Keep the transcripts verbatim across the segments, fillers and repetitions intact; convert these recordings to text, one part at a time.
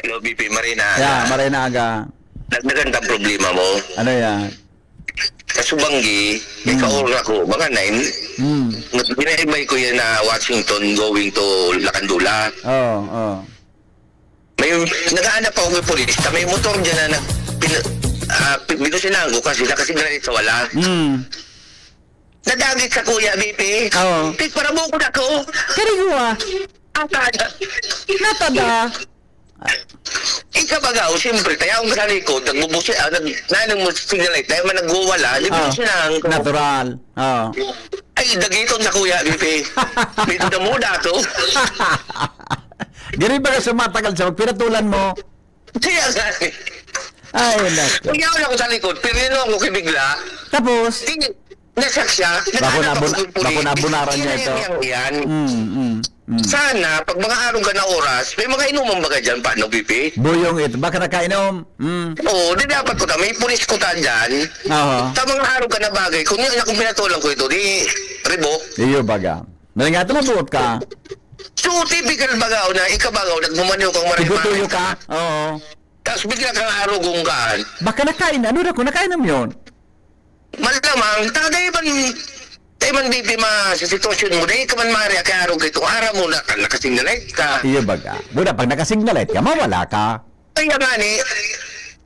Hello, B P Marina. Yeah, Marina Aga. Dagdagan tang problema mo. Ano yan? Sa Subanggi, may Mm. kaurna ko, mga nine. Mm. Binaybay ko yan na Washington going to Lakandula. Oo, oo. May, nag-aanap ako ng pulis, na may motor dyan na nag-, pin-, ah, pi-, binusinahan ko kasi nakasignalit sa wala. Mm. Nadagit sa kuya, B P. Oo. Tigparabukod ako. Karigwa. Ang kada. Natada. Ikabaga, o siyempre, kaya akong sa likod, nagbubusi-, ah, nag-, nanong mo signal light, dahil man nagwawala, di Ah, businaan ko. Natural. Oo. Ay, dagiton sa kuya, B P. May duda mo, dato. Gani ba ka sumatagal sa magpiratulan mo? Kaya nga, eh. Ay, naku. Kaya ako sa likod, pero yun ako kibigla. Tapos? Di, nasak siya. Bako Naghanap nabun-, ako ng pulis. bako nabunaran niya Yan, ito. yan, yan. Mm, mm, mm. Sana, pag mga araw ka na oras, may mga inuman ba ka dyan, paano, B P? Buyong ito. Baka nakainom. Mm. Oo, di dapat ko ta. May pulis ko ta dyan. Aha. Sa mga araw ka na bagay, kung yun, kung pinatulang ko ito, di, revoke. Iyo baga. Dahil nga, tumutuot ka. So, typical bagaw na, ikabagaw, nagmumaniw kang maray Tigutuyo ka? Oo. Tapos bigla kang arugong ka. Baka nakain, ano na ko, nakain naman yun? Malamang, tagay man, tayo man, B P, ma, sa sitwasyon mo, dahil ka man maaari, kaya arog ito, ara mo na, nakasignalite ka. Iyo baga. Buda, pag nakasignalite ka, mawala ka. Kaya nga ni,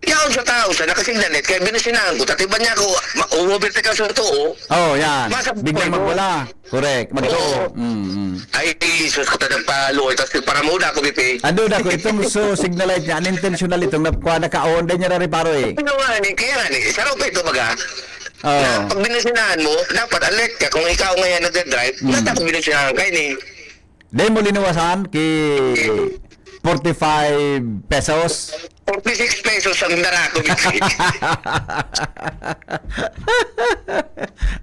yaon sa tao, sa nakasignalite, kaya binusinahan ko, tatiban niya ako, ma-, overtake ka sa totoo. Oh, yan. Masa Biglang buhay mo. magwala. Correct. Magtuo. Oo. Mm, mm. Ay, Jesus ko, ta nagpaluoy, tas nagparamuda ako, B P. Ando na ko, itong so, signalite niya, unintentional itong nakuha, nakaon, dahil niya nareparo eh. Ano nga ni, kaya nga ni, sarap ito baga. Oo. Na, pag binusinahan mo, dapat alert ka. Kung ikaw ngayon nagdadrive, Mm. dapat binusinahan ka, ini. Dahil mo linuwasan, ki forty-five pesos. Forty-six pesos ang dara ko, B P.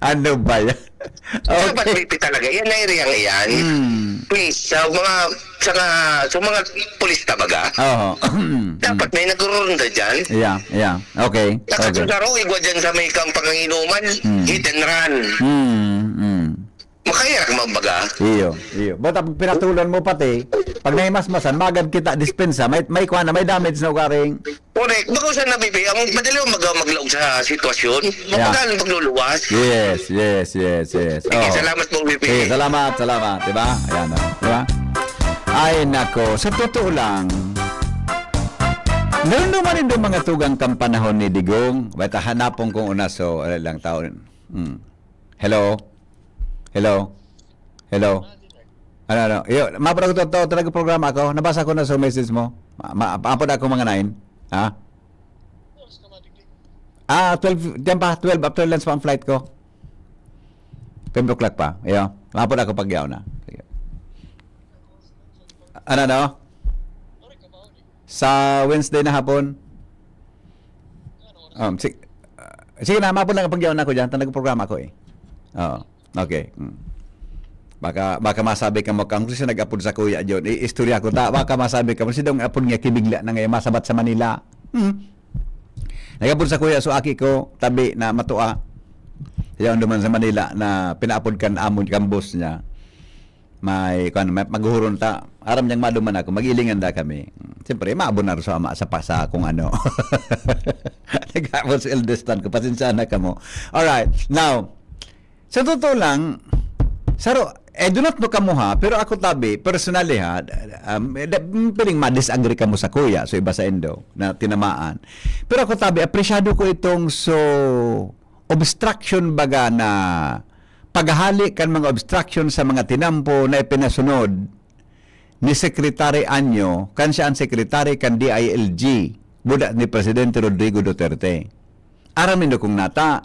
Ano ba yan? Dapat Okay. B P talaga. Yan na area yan. Hmm. Please, sa mga, sa nga, sa mga pulis talaga, Oo. dapat may nagruronda dyan. Yeah, yeah. Okay. Okay. Nakasusaro, igwa dyan sa may kang panganginuman, Hmm. hit and run. Hmm, hmm. Makahirak man baga. Iyo, iyo. Basta pag pinatulan mo pati, pag nahimasmasan, magad kita dispensa, may, may kuha na, may damage na ukaring. Correct. Baka sa nabibi, ang madali mo mag-, maglaog sa sitwasyon. Yeah. Mapagkano pagluluwas? Yes, yes, yes, yes. Sige, Oh. salamat po, B P. Sige, salamat, salamat. Diba? Ayan, oh. Diba? Ay, nako. Sa totoo lang, naramdaman nindo mga tugang kan panahon ni Digong. Wait, hanapon kong una, so, wala lang tao. Hmm. Hello? Hello? Hello? Ano, ano? Yo, mapra ko to, to, talaga programa ako. Nabasa ko na sa message mo. Ma, ma, apod ako mga nine. Ha? Ah, twelve, diyan pa, twelve, after lunch pa ang flight ko. Five o'clock pa. Iyo, mapod ako pagyaw na. Sige. Ano, ano? Sa Wednesday na hapon. Um, si-, ah, sige na, mapon lang ang pagyaon ako dyan. Tanag programa ko eh. Oo. Okay. Mm. Baka, baka masabi ka mo, kang kasi nag-apod sa kuya John. I-, istorya ko ta. Baka masabi ka mo, si dong apod niya kibigla na ngayon, masabat sa Manila. Hmm. Nag-apod sa kuya, so aki ko, tabi na matua. Yan duman sa Manila na pinaapod kan amon, kan boss niya. May, kuwan, may maghuhuron ta. Aram niyang maduman ako, mag-ilingan da kami. Siyempre, maabo na sa ama, sa pa, sa kung ano. Nagkapos eldest son ko, pasensya na kamo. Alright, now, sa totoo lang, saro, I do not know kamo ha, pero ako tabi, personally ha, um, da-, piling ma-disagree kamo sa kuya, so iba sa indo, na tinamaan. Pero ako tabi, apresyado ko itong so, obstruction baga na paghahali kan mga obstruction sa mga tinampo na ipinasunod ni Secretary Anyo, kan siya ang secretary kan D I L G, buda ni Presidente Rodrigo Duterte. Aram nindo kung nata.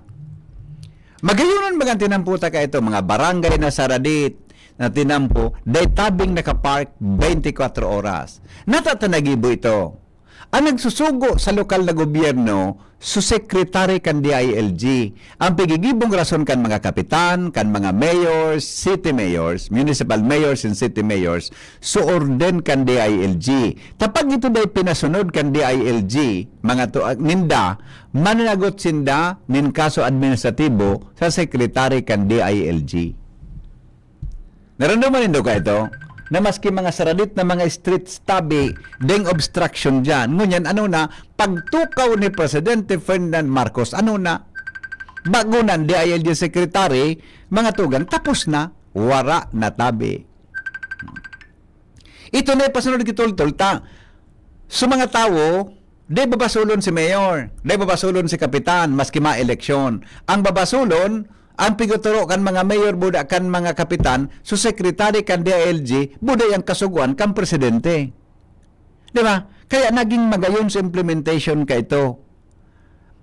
Magayonon baga ang tinampo ta ka ito, mga barangay na saradit na tinampo, dahil tabing nakapark twenty-four oras. Nata ta nagibo ito. Ang nagsusugo sa lokal na gobyerno, su secretary kan D I L G. Ang pigigibong rason kan mga kapitan, kan mga mayors, city mayors, municipal mayors and city mayors, su orden kan D I L G. Tapag ito dai pinasunod kan D I L G, mga to, ah, ninda, mananagot sinda nin kaso administratibo sa secretary kan D I L G. Naramdaman nindo ka ito? na maski mga saradit na mga streets tabi, deng obstruction diyan. Ngunyan, ano na, pagtukaw ni Presidente Ferdinand Marcos, ano na, bago nan D I L G secretary, mga tugang, tapos na, wara na tabi. Ito na ipasunod kitultol ta. So, mga tawo, di babasulon si mayor, di babasulon si kapitan, maski ma-eleksyon. Ang babasulon, ang piguturo kan mga mayor, buda kan mga kapitan, so secretary kan D I L G, buda yang kasugoan kan presidente. Di ba? Kaya naging magayon sa implementation ka ito.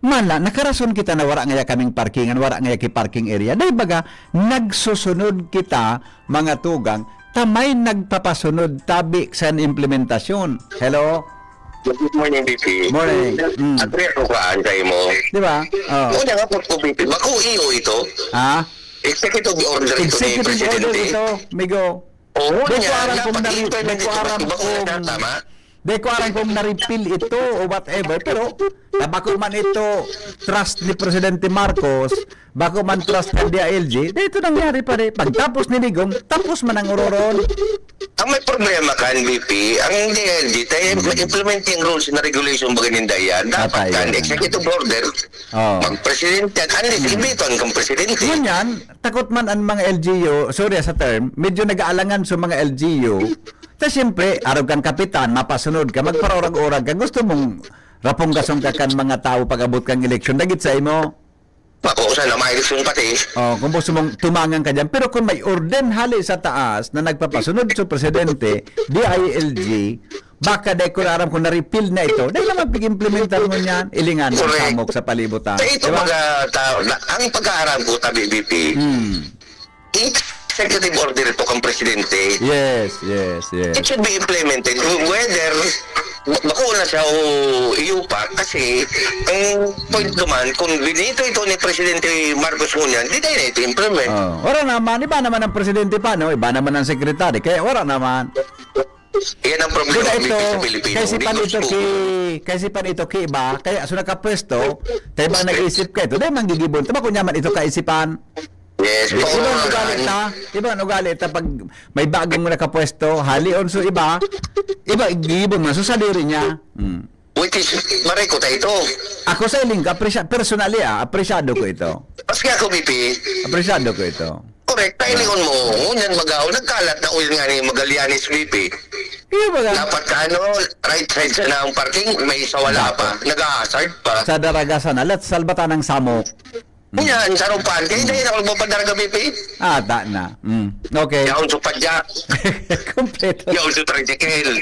Mala, nakarason kita na wara ngaya kaming parkingan, wara ngaya ki parking area. Dahil baga, nagsusunod kita, mga tugang, ta may nagpapasunod tabi sa implementasyon. Hello? Good morning, B P. Morning. Mm. Agree ako kaan kayo mo. Di ba? Oh. Una nga po, B P, bako iyo ito. Ha? Executive order ito ni Executive order Presidente. Ito, Migo. Oo, Di ko niya, aram kung dapat nari- implement di ko ito, aram bako kung- na, tama? Di ko aram kung na-repeal ito o whatever, pero na bako man ito trust ni Presidente Marcos, bako man trust kan D I L G, di ito nangyari pa rin. Pagtapos ni Digong, tapos man ang ororon. Ang may problema kan, B P, ang D I L G, tayo implementing rules and regulation ba ganin dayan? Dapat Patay kan yan. Executive order, Oh. mag-presidente, at unless, imbitahan kang presidente. Ngunyan, takot man ang mga L G U, sorry sa term, medyo nag-aalangan sa mga L G U. Ta siyempre, arog kang kapitan, mapasunod ka, magparorag-orag ka, gusto mong rapong gasong ka kan mga tao pag-abot kang eleksyon, dagit sa imo. Bako, sana may eleksyon pati. Oh, kung gusto mong tumangan ka dyan. Pero kung may orden hali sa taas na nagpapasunod sa presidente, D I L G, baka dahil ko aram kung na-repeal na ito, dahil naman pag-implementar mo niyan, ilingan ang Correct. Samok sa palibutan. Sa ito, Di ba? mga tao, na, ang pagkaaram ko, tabi, B P, Hmm. executive order ito kang presidente. Yes, yes, yes. It should be implemented. Whether bako na siya o iyo pa, kasi ang point naman, kung binito ito ni Presidente Marcos ngunyan, di tayo na ito implement. Oh, wala naman, iba naman ang presidente pa, no? Iba naman ang secretary, kaya wala naman. Yan ang problema Buda ng ito, sa Pilipino. kasi Hindi pa gusto. Ito ki, kasi pa ito ki iba, kaya so nakapwesto, tayo bang nag-isip ka ito? Dahil manggigibon, tama ko nyaman ito kaisipan. Yes, Iba ang ugali paunahan. ta, iba ang ugali ta pag may bagong nakapwesto, halion so iba, iba gigibon man, so sadiri niya. Hmm. Which is, maray ko tayo ito. Ako sa iling, apresya, personally ah, apresyado ko ito. Maski ako, B P, Apresyado ko ito. correct, kailingon mo. Ngunyan, magaw, nagkalat na ulit nga ni Magallanes, B P. Iyo ba nga? Dapat ka, ano, right side sa naong parking, may sawala Dapat. Pa, nag-a-hazard pa. Sa Daragasan na, let's salbatan ng Samok. Yan, sa rupan. Kaya hindi na ako magpapadara ka, B P. Ah, ta na. Mm. Okay. Yaon sa padya. Kompleto. Yaon sa tricycle.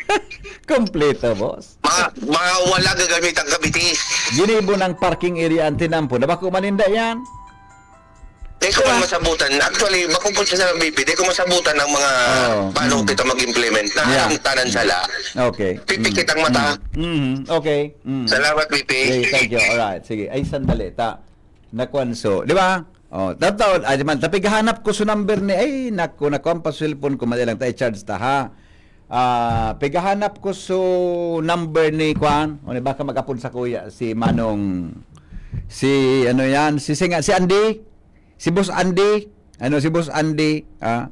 Kompleto, boss. Mga, mga wala gagamit ang kabitis. Ginibo ng parking area ang tinampo. Nabako maninda yan. Di ko man masabutan. Actually, bako po siya sa B P. Di ko masabutan ang mga Oo. paano Mm. kita mag-implement na Yeah. ang tanan sala. Okay. Pipikit ang mata. Mm. Mm. Okay. Mm. Salamat, B P. Okay, thank you. Alright. Sige. Ay, sandali. Ta. Nakuan so. Di ba? Oh, tataw, ay man, tapighanap ko sa number ni, ay, naku, naku, ang pa-cellphone ko, madali lang, ta, i-charge ta, ha? Ah, pigahanap ko so number ni Kwan, o ni baka mag-apod sa kuya, si Manong, si, ano yan, si, si, si Andy, si Boss Andy, ano, si Boss Andy, ah,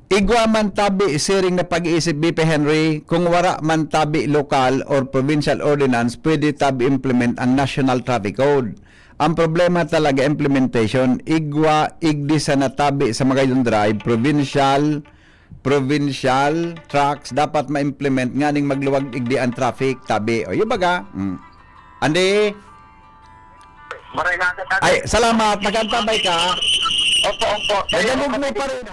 igwa man tabi siring na pag-iisip, B P Henry, kung wara man tabi lokal or provincial ordinance, pwede tabi implement ang National Traffic Code. Ang problema talaga implementation, igwa, igdi sa natabi sa Magayon Drive, provincial, provincial tracks dapat ma-implement nganing magluwag igdi ang traffic, tabi. O, yung baga, mm. Andy, Maray na ka, ay, salamat, nagantambay ka. Opo, opo. Nagdamog mo pa rin.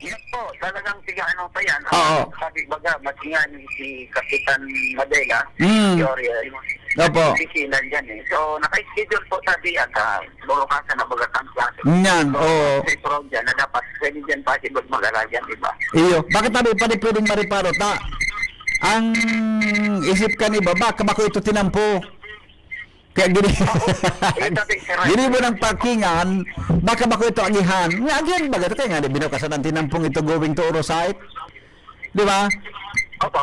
Yes po, talagang sige, ano pa yan. Oo. Sabi baga, matingan si Kapitan Madela, Mm. si Oriel. Opo. Sisilan dyan eh. So, naka-schedule po sabi at uh, bukasan na baga ang klase. Yan, So, oo. May program dyan na dapat pwede dyan possible mag-aral dyan, di ba? Iyo, bakit tabi pa di pwedeng mariparo ta? Ang isip ka ni baba, kabako ito tinampo. Kaya gini, Ito, picture. gini mo ng parkingan, baka bako ito agihan. Nga agihan ba? Kaya nga, di binukasan ang tinampong ito going to Orosite. Di ba? Opo.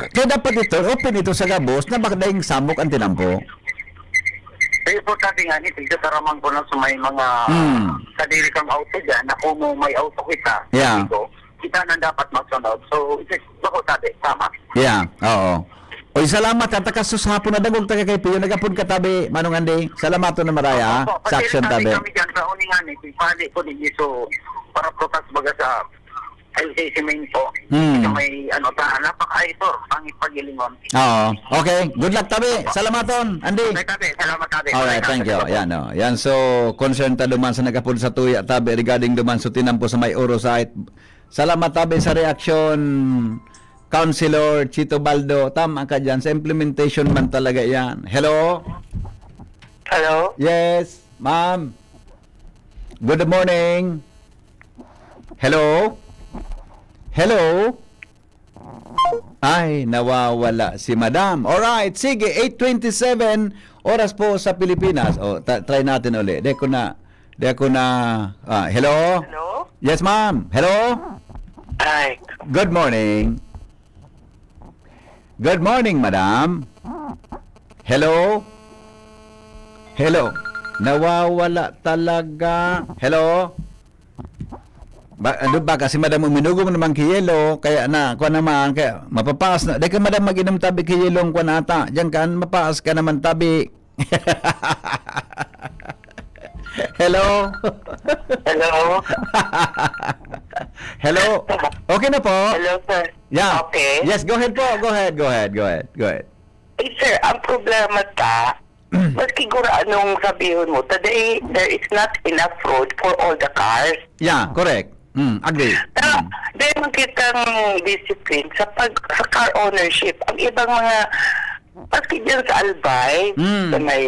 Kaya dapat ito, open ito sa gabos na baka daing samok ang tinampo. Kaya po sabi nga ni, tigtataramang ko na sa may mga Hmm. kadiri kang auto dyan, na kung may auto kita, Yeah. sabi ko, kita na dapat masunod. So, ito, bako sabi, tama. Yeah, oo. Oy, salamat, ha, ta kasus hapon na dangog taga kay Pio. Nagapod ka tabi, Manong Andy. Salamat na maraya, ha, Opo, sa action sabi tabi. kami dyan sa uningan, eh, si Pali ko, di so, para protas baga sa L C C main po. Hmm. Ito may, ano, ta, napaka-, ay, sir, pangit pagilingon. Oo. Okay. Good luck, tabi. Opo. Salamaton, Andy. Okay, tabi. Salamat, tabi. Alright, Okay, thank you. tabi. Yan, oh. Yan, so, concern ta duman sa nagapod sa tuya, tabi, regarding duman sa tinampo sa may Oro site. Salamat, tabi, sa reaksyon, Councilor Chito Baldo. Tama ka dyan. Sa implementation man talaga yan. Hello? Hello? Yes, ma'am. Good morning. Hello? Hello? Ay, nawawala si Madam. Alright, sige, eight twenty-seven, oras po sa Pilipinas. O, ta-, try natin uli. Di ko na, di ko na, ah, hello? Hello? Yes, ma'am. Hello? Ay. Good morning. Good morning, Madam. Hello? Hello? Nawawala talaga. Hello? Ba, ano ba? Kasi, Madam, uminugom naman ki yelo, kaya na, kuwan naman, kaya mapapaas na. Di ka, Madam, mag-inom tabi ki yelo, ang kuwan ata. Diyan ka, mapaas ka naman tabi. Hello? Hello? Hello? Okay na po? Hello, sir. Yeah. Okay. Yes, go ahead po. Go ahead, go ahead, go ahead, go ahead. Eh, sir, ang problema ta, maski guro anong sabihon mo, today, there is not enough road for all the cars. Yeah, correct. Mm, agree. Ta, Mm. dahil man kitang discipline sa pag, sa car ownership, ang ibang mga, maski dyan sa Albay, Mm. sa may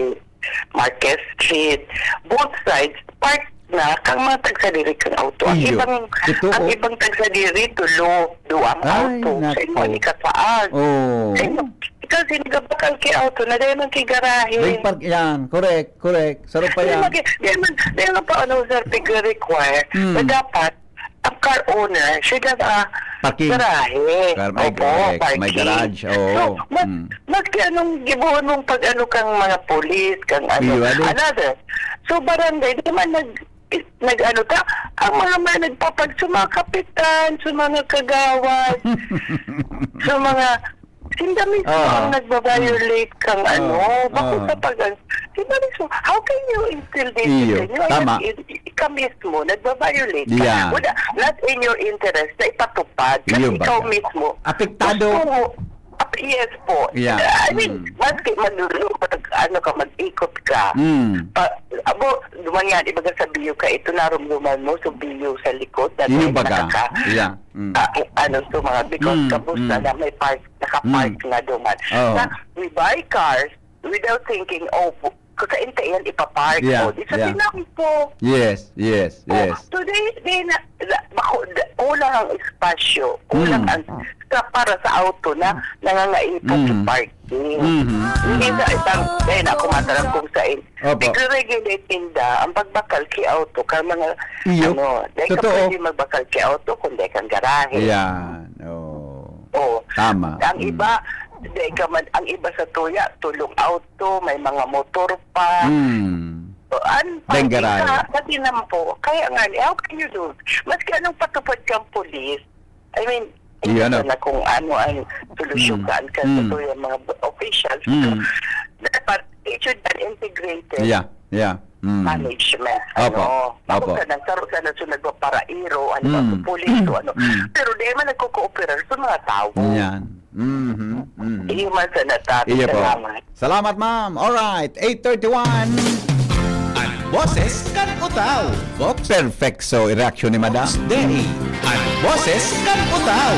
Marquez Street, both sides, park na kang mga tagsadiri kang auto. Ang Iyo. ibang, Totoo. ang ibang tagsadiri, tulo, duwang Ay, auto. Sa imo, nako. ni kasaag. Oh. Sa imo, ikaw, sino gabakal ki auto na dahil man ki garahe? May park yan. Correct, correct. Sarap pa Dahil yan. mag-, dahil man, dahil man pa, ano, sir, pig-require Hmm. na dapat ang car owner should have a Parking. garahe. Car-, ay, Opo, correct. May parking. garage, oo. So, mas, Hmm. maski anong gibohon mong pag-ano kang mga pulis, kang ano, Iyo, ano? another. So, barangay, di man nag-, nag-ano ta, ang mga, mga nagpapag-, sa mga kapitan, sa mga kagawad, sa mga, sinda mismo Ah. ang nagbabiolate kang Ah. ano, bako Ah. sa pag-, sinda mismo, how can you instill this Iyo, in you? tama. Ayan, i-, i-, ikaw mismo, nagbabiolate ka. Yan. Wala, not in your interest na ipatupad. Kasi Iyo, ikaw baga. mismo, Apektado. gusto mo, ap-, yes po. Yeah. I mean, Mm. maski magluluto, pag ano ka, mag-ikot ka. Mm. Pa, abo, duman yan, ibaga sa biyo ka, ito narumduman mo, so biyo sa likod, na Iyo, may baga. nakaka-, Yeah. Mm. ah, eh, ano, so mga, because Mm, kabus na mm. na may park, naka-park Mm. na duman. Oo. Na, we buy cars without thinking, "Oh, bu-, kakain ta yan, ipapark." Yeah, Oh, di sa yeah. tinampo. Yes, yes, Oh, yes. today, di na, na, bako-, da-, kulang ang espasyo, kulang Mm. ang sa, para sa auto na nangangaipo Mm. ki parking. Mhm. Hindi sa ibang, eh, na kumatarang kung sain. Opo. Nagre-regulate ninda ang pagbakal ki auto, kaya mga, Iyo. ano, dahil ka Totoo. pwede magbakal ki auto kung dahil kang garahe. Yan. Oh. Oh. Tama. Ang Mm. iba, dahil ka man, ang iba sa tuya, tulong auto, may mga motor pa. Mm. So, ang Dahil parking garahe. ka, pati naman po. Kaya nga, how can you do? Maski anong patupad kang pulis, I mean, Iyon hindi na. na kung ano ang solusyon Mm. kaan ka sa Mm. tuya mga officials. So, Mm. dapat it should be an integrated Yeah, yeah. Mm. management. Opo, Ano, opo. Bako sana, saro sana sa nagpaparairo, ano ba, Mm. sa pulis, o ano. Mm. Pero di man nagko-cooperate sa mga tao. Yan. Mhm, mhm. Iyo man sana, Tabi. Iyo po. Salamat. Salamat, ma'am. Alright, eight thirty-one. An boses kan Utao. Box Perfecto, reaksyon ni Madam. Day. An boses kan Utao.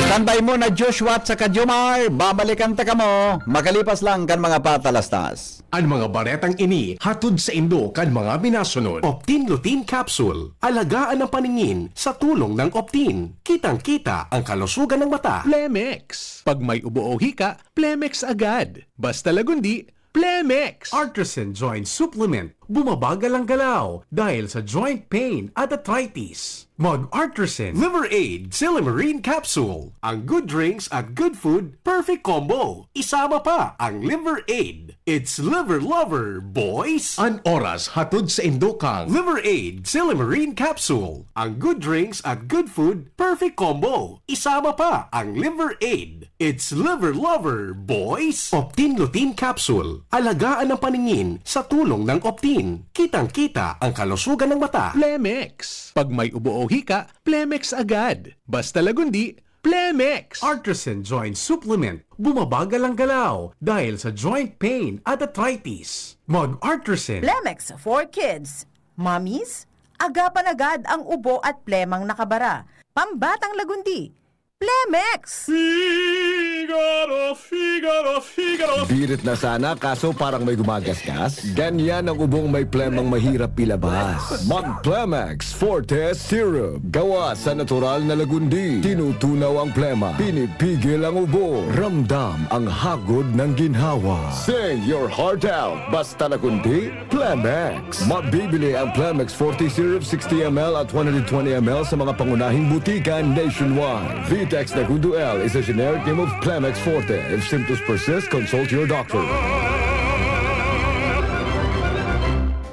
Standby muna, Joshua at saka Jomar. Babalikan ta kamo makalipas lang kan mga patalastas. An mga baretang ini hatod saindo kan mga minasunod. Optin Lutein Capsule. Alagaan ang paningin sa tulong ng Optin. Kitang-kita ang kalusugan ng mata. Plemex. Pag may ubo o hika, Plemex agad. Basta lagundi, Plemex. Artisan Joint Supplement. bumabagal ang galaw dahil sa joint pain at arthritis. Mag Artresin Liver Aid Silymarin Capsule. Ang good drinks at good food, perfect combo. Isama pa ang Liver Aid. It's Liver Lover, boys! An oras hatod sa indo kan Liver Aid Silymarin Capsule. Ang good drinks at good food, perfect combo. Isama pa ang Liver Aid. It's Liver Lover, boys! Optin Lutein Capsule. Alagaan ang paningin sa tulong ng Optin. Kitang-kita ang kalusugan ng mata. Plemex. Pag may ubo o hika, Plemex agad. Basta Lagundi, Plemex! Artresin Joint Supplement. Bumabagal ang galaw dahil sa joint pain at arthritis. Mag Artresin. Plemex for Kids. Mommies, agapan agad ang ubo at plemang nakabara. Pambatang Lagundi. Plemex! Figaro, Figaro, Figaro. Birit na sana, kaso parang may gumagasgas. Ganyan ang ubong may plemang mahirap ilabas. Mag Plemex Forte Syrup. Gawa sa natural na Lagundi. Tinutunaw ang plema. Pinipigil ang ubo. Ramdam ang hagod ng ginhawa. Sing your heart out. Basta Lagundi, Plemex. Mabibili ang Plemex forty Syrup sixty M L at one hundred twenty M L sa mga pangunahing butika nationwide. Vitex Nagundo L is a generic name of Plemex Forte. If symptoms persist, consult your doctor.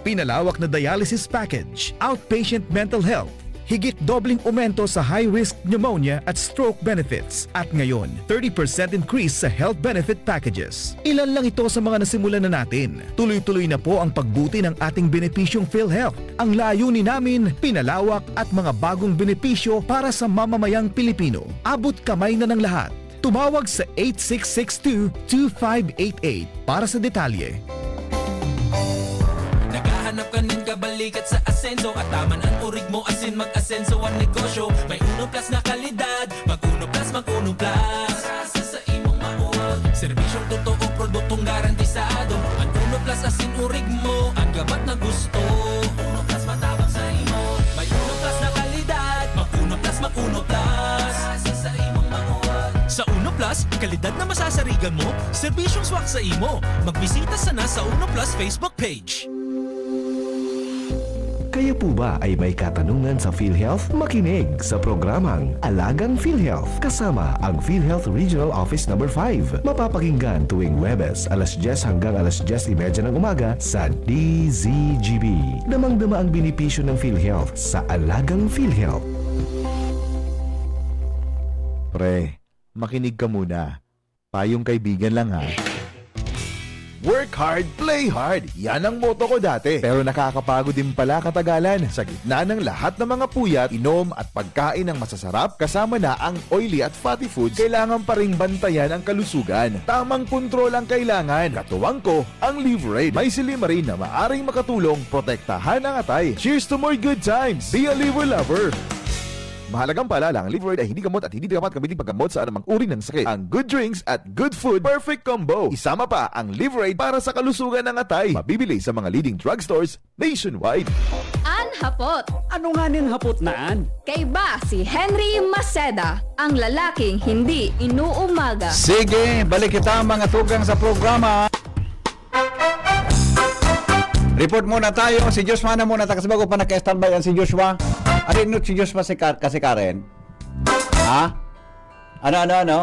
Pinalawak na dialysis package, outpatient mental health, higit dobleng aumento sa high-risk pneumonia at stroke benefits, at ngayon, thirty percent increase sa health benefit packages. Ilan lang ito sa mga nasimulan na natin. Tuloy-tuloy na po ang pagbuti ng ating benepisyong PhilHealth. Ang layunin namin, pinalawak at mga bagong benepisyo para sa mamamayang Pilipino. Abot kamay na ng lahat. Tumawag sa eight six six two, two five eight eight para sa detalye. Naghahanap ka nin kabalikat sa asenso, at taman an orig mo asin mag-asenso an negosyo. May Uno Plus na kalidad, mag Uno Plus, mag Uno Plus. Sa imong mauwag, serbisyong totoo, produktong garantisado. An Uno Plus asin orig mo, an gabat na gusto. Uno Plus matabang sa imo. May Uno Plus na kalidad, mag Uno Plus, mag Uno Plus. Sa imong mauwag. Sa Uno Plus, kalidad na masasarigan mo, serbisyong swak sa imo. Magbisita sana sa Uno Plus Facebook page. Kayo po ba ay may katanungan sa PhilHealth? Makinig sa programang Alagang PhilHealth kasama ang PhilHealth Regional Office Number five. Mapapakinggan tuwing Huwebes, alas dyes hanggang alas dyes y media ng umaga sa D Z G B. Damang-dama ang benepisyo ng PhilHealth sa Alagang PhilHealth. Pre, makinig ka muna. Payong kaibigan lang, ha. Work hard, play hard. Yan ang motto ko dati. Pero nakakapagod din pala katagalan. Sa gitna ng lahat ng mga puyat, inom at pagkain ng masasarap, kasama na ang oily at fatty foods, kailangan pa ring bantayan ang kalusugan. Tamang kontrol ang kailangan. Katuwang ko, ang Liverade. May silymarin na maaring makatulong protektahan ang atay. Cheers to more good times! Be a Liver Lover! Mahalagang paalala, ang Liverade ay hindi gamot at hindi dapat gamitin paggamot sa anumang uri ng sakit. Ang good drinks at good food, perfect combo. Isama pa ang Liverade para sa kalusugan ng atay. Mabibili sa mga leading drugstores nationwide. An hapot. Ano nga nin hapot na an? Kaiba si Henry Maceda, ang lalaking hindi inuumaga. Sige, balik kita, mga tugang, sa programa. Report muna tayo. Si Joshua na muna. Takas bago pa naka-standby ang si Joshua. Ano yun, si Joshua si Kar-, kasi Karen? Ha? Ano, ano, ano?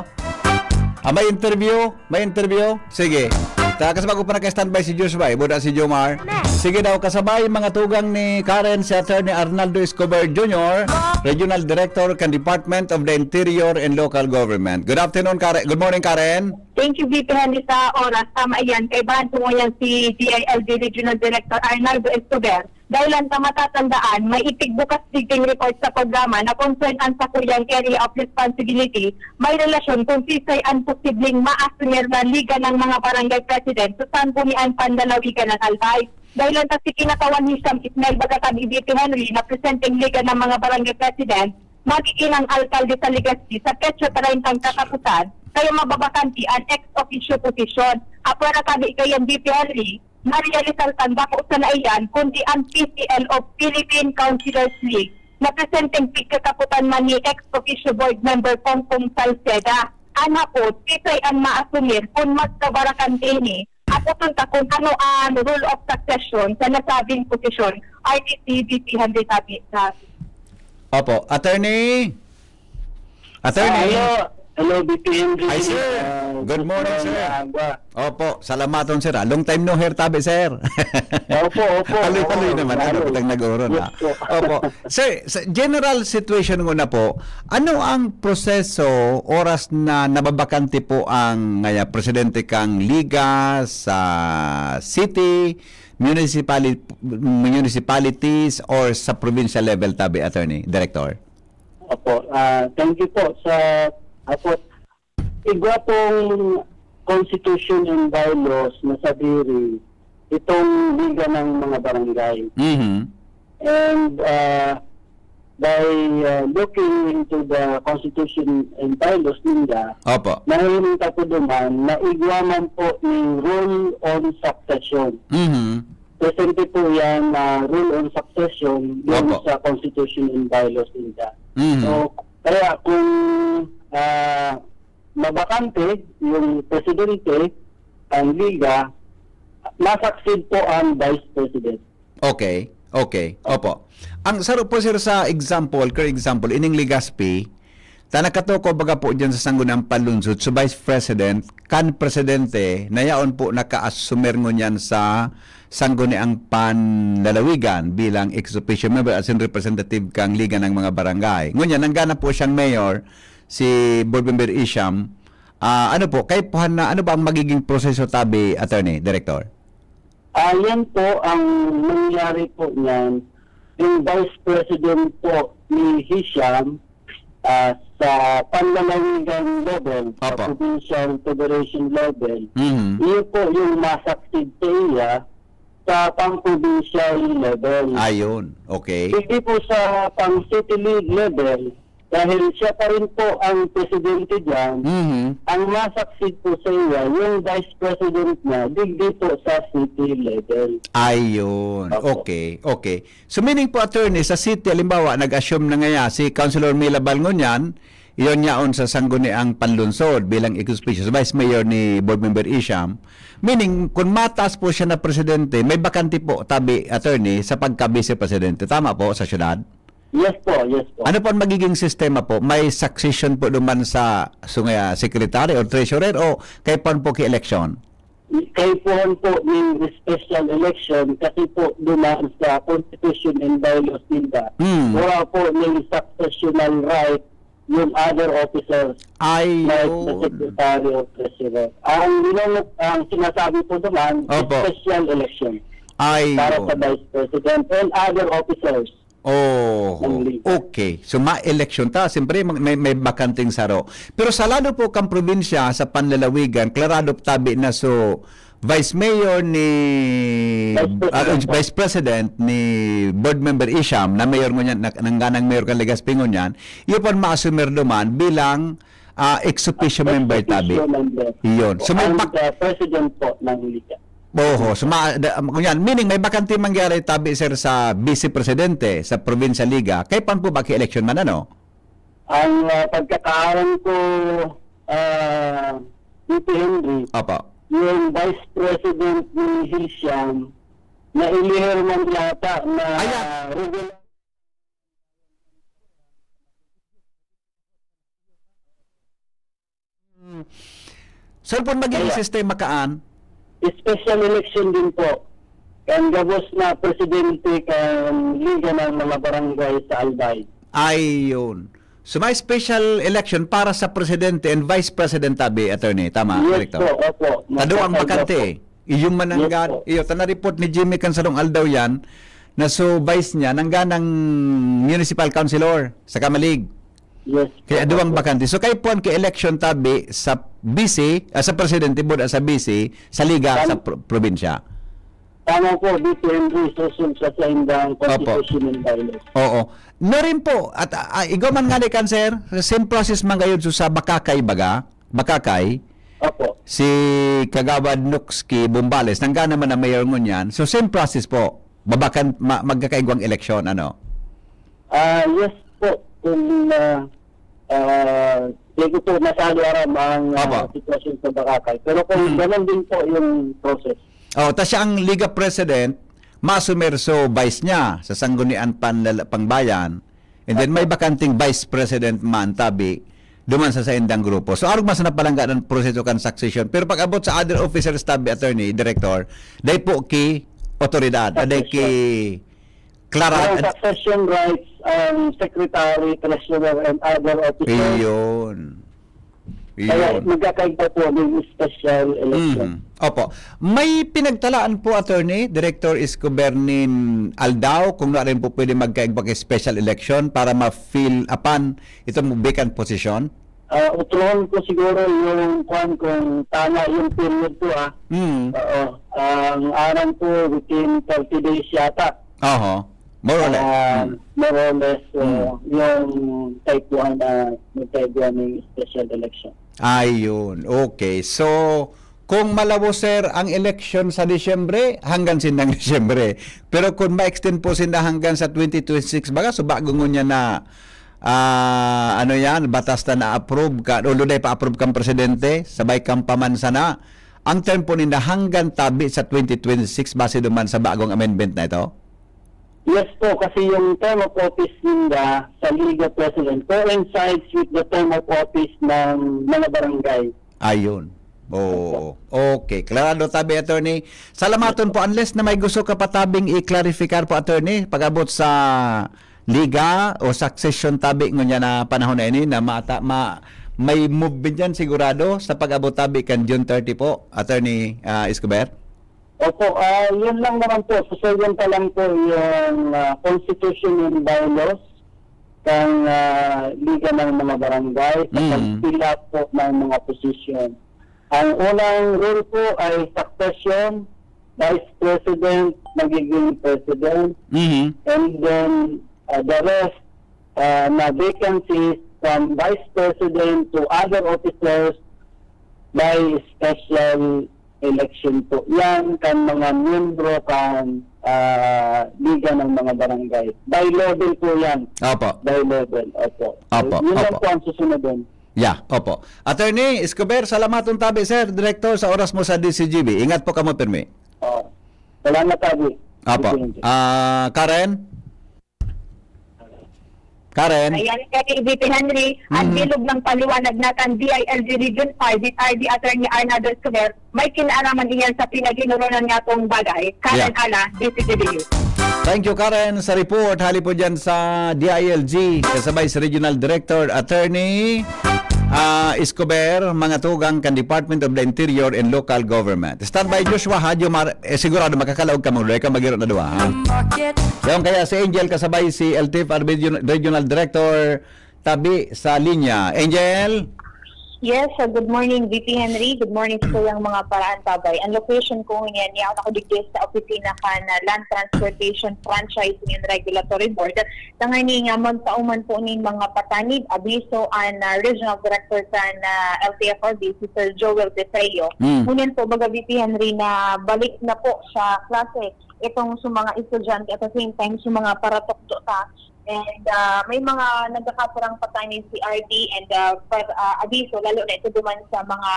Ah, may interview? May interview? Sige. Takas bago pa naka-standby si Joshua, eh. Buda si Jomar. Sige daw, kasabay mga tugang ni Karen, si Attorney Arnaldo Escobar Junior, Regional Director kan Department of the Interior and Local Government. Good afternoon, Karen. Good morning, Karen. Thank you, V P Henry, sa oras. Tama iyan, kaibahan ko ngunyan si D I L G Regional Director Arnaldo Escobar. Dahil lang sa matatandaan, may itigbukas digding report sa programa na concern ang sakuyang area of responsibility, may relasyon kung sisay ang posibleng maasumir na Liga ng mga Barangay President sa Sangguniang Panlalawigan ng Albay. Dahil lang sa si Kinatawan Hisham Ismail Bagakab Ibiti Henry na presenteng Liga ng mga Barangay President, magiging ang alkalde sa Legazpi sa petsa treinta ang katapusan, kaya mababakanti ang ex officio posisyon. Apwera kami kayan, V P Henry, marealisar kan bako sana iyan, kundi ang P C L o Philippine Councilors League, na presenteng pigkakapotan man ni ex officio board member Pongpong Salceda. An hapot, sisay an maasumir kun magkabarakan ini, Apoton ta kung ano ang rule of succession sa nasabing posisyon, R T C, B P Henry Tabi, sa Opo, attorney. Attorney. Hello, hello, B P Henry. Hi, sir. Ah, Good morning, sir. Aga. Opo, salamat, sir. Ah, long time no hear, tabi, sir. Opo, opo. Haloy-haloy Oo, naman, ano, haloy. Kitang nag-oron, Yes ah. po. Opo. Sir, sa general situation nguna po, ano ang proseso oras na nababakante po ang ngaya presidente kang liga sa city, municipali- municipalities or sa provincial level, tabi, attorney, director? Opo. Ah, thank you po sa, opo, igwa pong constitution and bylaws na sadiri itong liga ng mga barangay. Mhm. And uh, by uh, looking into the constitution and bylaws ninda, Opo. nahiling ta po duman na igwa man po ni rule on succession. Mhm. Presente po yan na rule on succession doon Opo. sa constitution and bylaws ninda. Mhm. So, kaya kung ah, mabakante yung presidente, ang liga, ma-succeed po ang vice president. Okay. Okay. Opo. Ang saro po, sir, sa example, clear example, ining Legazpi, ta nakatuko baga po dyan sa Sangguniang Panlunsod, so vice president, kan presidente, na yaon po naka-assumer ngunyan sa Sangguniang Panlalawigan bilang ex officio member as in representative kang Liga ng mga Barangay. Ngunyan, nanggana po siyang mayor, si Board Member Isham. Ah, ano po, kaipuhan na, ano ba ang magiging proseso, tabi, attorney, director? Ah, yan po ang nangyari po niyan. Yung vice president po ni Hisham ah, sa panlalawigan level, sa Opo. provincial federation level, Mhm. iyo po yung ma-succeed sa iya sa pang-provincial level. Ayun. Okay. Hindi po sa pang-city league level, dahil siya pa rin po ang presidente dyan, Mhm. ang ma-succeed po sa iya, yung vice president niya, digdi po sa city level. Ayun. Opo. Okay. Okay. So meaning po, attorney, sa city, halimbawa, nag-assume na ngaya si Councilor Mila Balngon yan, iyon yaon sa Sangguniang Panlunsod bilang ex officio vice mayor ni Board Member Isham. Meaning, kung mataas po siya na presidente, may bakante po, tabi, attorney, sa pagka-vice presidente. Tama po, sa syudad? Yes po, yes po. Ano po ang magiging sistema po? May succession po duman sa sungaya secretary or treasurer o kaipuhan po ki-election? Kaipuhan po ng special election kasi po duman sa constitution and bylaws ninda. Hmm. Wala po ng successional right yung other officers Ay, like the secretary or treasurer. Ang, ang sinasabi po naman, Opo. special election Ay, para sa vice president and other officers. Oh, Ng liga. Okay. So, ma-election ta. Siyempre, mag- may, may bakanting saro. Pero sa lado po kang probinsya, sa panlalawigan, klarado tabi na so, vice mayor ni Vice President ah, po. vice president ni board member Isham na mayor ngunyan na, nangganang mayor kan Legazpi ngunyan, iyo pon maasumer duman bilang ah, ex officio member tabi. Officio member. Iyon. So, may And, bak- uh, president po ng liga. Oho, so ma, da, um, kunyan, meaning may bakante mangyari tabi, sir, sa vice presidente sa provincial liga. Kay pan po ba ki-election man, ano? Ang uh, pagkakaalam ko, uh, Tito Henry, Opo. yung vice president ni Hisham, nailihir man yata na Ayan. regular Sir, kung magiging Kaya- sistema kaan, special election din po. Kan gabos na presidente kan Liga ng mga Barangay sa Albay. Ayun. So may special election para sa presidente and vice president tabi, attorney. Tama, Yes Director? po, opo. Tado ang Magkakaiba bakante. po. Iyo man Yes nanggan, po. iyo, ta na-report ni Jimmy kan sarong aldaw yan, na so vice niya, nangganang municipal councilor sa Camalig. Yes. Kaya po, duwang opo. bakante. So kay puan ki election tabi sa vice, ah, sa presidente, bud, ah, sa vice, sa liga, Tam- sa pro- probinsya. Tama po, Tito Henry, susunod sa saindang Opo. constitution and bylaws. Oo. Na rin po, at ah, igwa man nga ni kan, sir, same process man gayud so sa Bakakay baga, Bakakay, Opo. si Kagawad Nukski Bumbales, nanggana man na mayor ngunyan. So same process po. Babakan, ma, magkakaigwang eleksyon, ano? Ah, yes po. Kung ah, ah, Di ko po masyado aram ang, ah, Opo. sitwasyon sa Boracay. Pero kung Mm. ganun din po yung process. Oh, ta siya ang Liga President, masumerso vice niya sa Sanggunian Panlala-, Pangbayan. And then may Opo. bakanting vice president man, tabi, duman sa saindang grupo. So, arog man sa napalangga ng proseso kan succession. Pero pag-abot sa other officers, tabi, attorney, director, dai po ki otoridad, dai ki Succession. Klara Ang at succession rights, ang secretary, treasurer, and other officers. Iyon. Kaya Iyon. magkakaigba po ng special election. Mhm. Opo. May pinagtalaan po, Attorney, Director Escobar, nin aldaw, kung na rin po pwede magkaigba kay special election para ma-fill upan itong vacant position? Ah, utrohon ko siguro yung kwan kung tama yung period ko, ah. Mm. Oo. Ang aram ko within thirty days yata. Oho. More or less. Ah, Mm. more or less, so, Mm. yung type one na nagkaigwa ng special election. Ayun. Okay. So, kung malabo, sir, ang eleksyon sa Disyembre, hanggang sindang Disyembre. Pero kung ma-extend po sinda hanggang sa twenty twenty-six, baga, so bago ngunyan na, ah, ano yan, batas na na-approve ka, although dai pa approve kang presidente, sabay kang pamansa na, ang term po ninda hanggang tabi sa twenty twenty-six base duman sa bagong amendment na ito? Yes po, kasi yung term of office ninda sa Liga President coincides with the term of office ng mga barangay. Ayun. Oo. Opo. Okay. Klarado tabi, attorney. Salamaton po. Unless na may gusto ka pa tabing i-clarificar po, attorney, pag-abot sa liga o succession tabi ngunyan na panahon na ini na mata, ma, may movement yan sigurado sa pag-abot tabi kan June thirty po, Attorney, ah, Escobar? Opo, ah, yun lang naman po. Susundan pa lang po yung, ah, constitution and bylaws ng, ah, Liga ng mga Barangay sa Mm. pag-fill up po ng mga posisyon. Ang unang rule po ay succession, vice president, magiging president, Mhm. and then, ah, the rest, ah, na vacancies from vice president to other officers by special election po. Yan kan mga miyembro kan, ah, Liga ng mga Barangay. By level po yan. Opo. By level, opo. Opo, Yun lang opo. po ang susunodin. Yeah, opo. Attorney Escobar, salamaton tabi, sir, Director, sa oras mo sa D C G B. Ingat po kamo pirmi. Oh. Salamat, Abi. Apo. Sige, sige. Ah, Karen? Karen? Ayan, kay V P Henry, ang Mhm. bilog ng paliwanag natin, D I L G Region five, with R D Attorney Arnaldo Escobar, may kinalaman iyan sa pinaghinurunan niya tong bagay. Karen Yeah. Ala, D C T V News. Thank you, Karen, sa report. Hali po dyan sa D I L G, kasabay si Regional Director, Attorney, ah, Escobar, mga tugang kan Department of the Interior and Local Government. Standby, Joshua, Hadyo, Mar-, eh, sigurado makakalaog ka, mga ka magiro na duwa, ha? Yan kaya si Angel, kasabay si L T F R Region-, Regional Director, tabi sa linya. Angel? Yes, uh, good morning, V P Henry. Good morning sa iyang mga paraan, tabay. Ang location ko ngayon, yaon ako digdi sa opisina kan, uh, Land Transportation Franchising and Regulatory Board. Tangani nga magtao man po ning mga patanib, abiso an, ah, Regional Director kan, ah, L T F R B, si Sir Joel Defeo. Mm. Ngunyan po, baga, V P Henry, na balik na po sa klase itong sa mga estudyante at the same time sa mga paratukdo ta. And, ah, may mga nagkakaparang patanib si R D and, ah, par-, ah, abiso, lalo na ito duman sa mga,